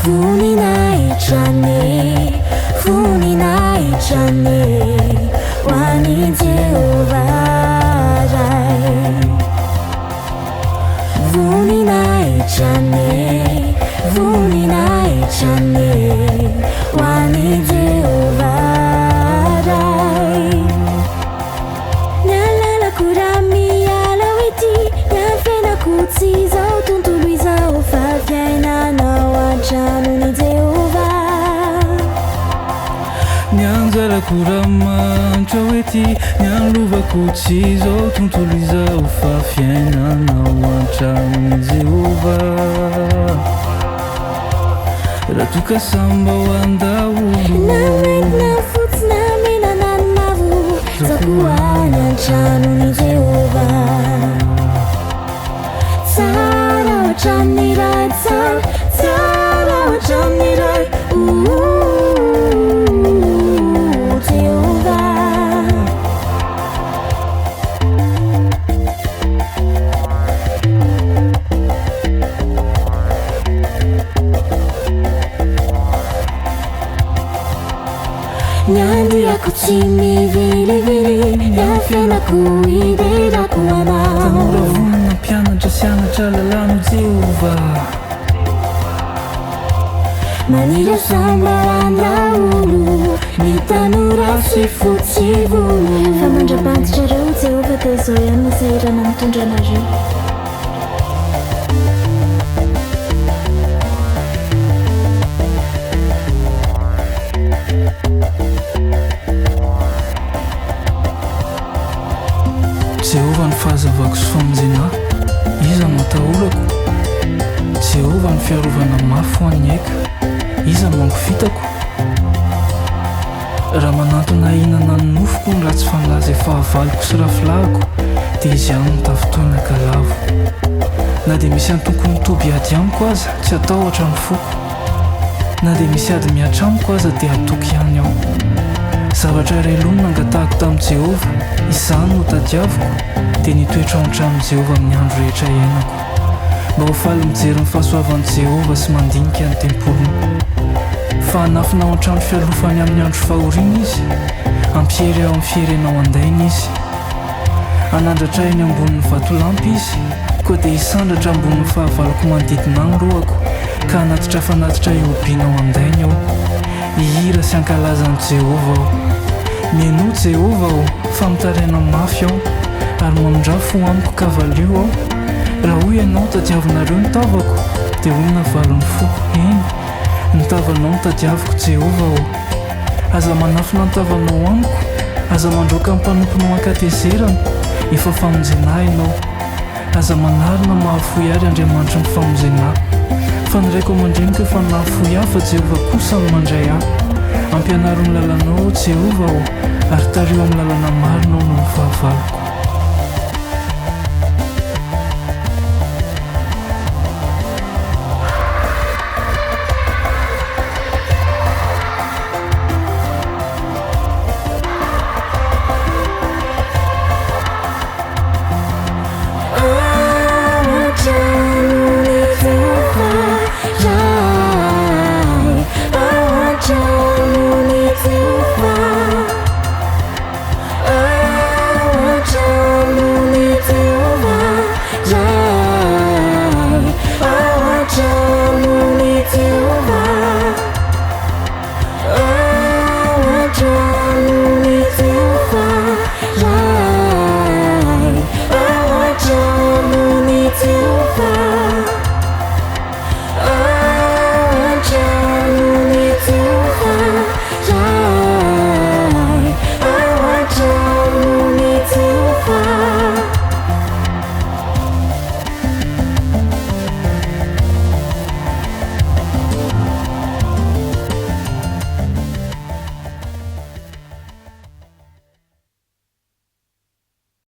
Voninahitra anie, voninahitra anie ho an'i Jehovah Ray. Voninahitra anie, voninahitra anie ho an'i Jehovah Ray. Ny alalako raha miala ho ety, ny afenako tsy izao tontolo izao fa fiainana ao an-tranon'i Jehovah. Ny anjarako raha manitra ho ety, ny an'lovako tsy izao tontolo izao fa fiainana ao an-tranon'i Jehovah. Raha toa ka samy mba ho an-daholo. Na mainty na fotsy na mena na ny mavo, za koa any an-tranon'i Jehovah. Tsara ohatran'ny Ray, tsara, tsara ohatran'ny Ray, ooh, Jehovah. Ny andiako tsy mivilivily, ny afenako hiderako Anao. Tanora vonona mpianatra sy anatra lalàn'i Jehovah. Maniry hasambaran-daholo ny tanora tsy fotsy volo. Fa mandra-pantitrareo, Jehovah, dia izao ihany no sahirana mitondra anareo. Jehovah no fahazavako sy famonjena ahy, iza no atahorako? Jehovah no fiarovana mafy ho an'ny aiko, iza no hangovitako? Raha manantona hihinana ny nofoko ny ratsy fanahy izay fahavaloko sy rafilahiko, dia izy ihany no tafintohina ka lavo. Na dia misy antoko mitoby hiady amiko aza, tsy hatahotra ny foko. Na dia misy ady mihatra amiko aza, dia hatoky ihany aho. Zavatra iray loha no nangatahako tamin'i Jehovah, izany no tadiaviko, dia ny hitoetra ao an-tranon'i Jehovah amin'ny andro rehetra iainako, mba ho faly mijery ny fahasoavan'i Jehovah sy mandinika ny tempoliny. Fa hanafina ao an-trano fialofany amin'ny andro fahoriana izy, hampiery ahy ao amin'ny fierena ao an-dainy izy. Hanandratra ahy eny ambonin'ny vatolampy izy, koa dia hisandratra ambonin'ny fahavaloko manodidina ahy ny lohako, ka hanatitra fanatitra hihobiana ao an-dainy aho. Hihira sy hankalaza an'i Jehovah aho. Mihainoa, Jehovah ô, fa mitaraina mafy aho, ary mamindrà fo amiko ka valio aho. Raha hoy ianao, Tadiavinareo ny tavako, dia hoy ny navalin'ny foko, Eny, ny tavanao no tadiaviko, Jehovah ô. Aza manafina ny tavanao amiko, aza mandroaka ny mpanomponao an-katezerana, efa famonjena ahy ianao. Aza manary na mahafoy ahy, ry Andriamanitry ny famonjena ahy. Fa ny raiko aman-dreniko efa nahafoy ahy, fa Jehovah kosa no mandray ahy. Ampianaro ny lalanao aho, Jehovah ô, ary tariho amin'ny lalana marina aho noho ny fahavaloko.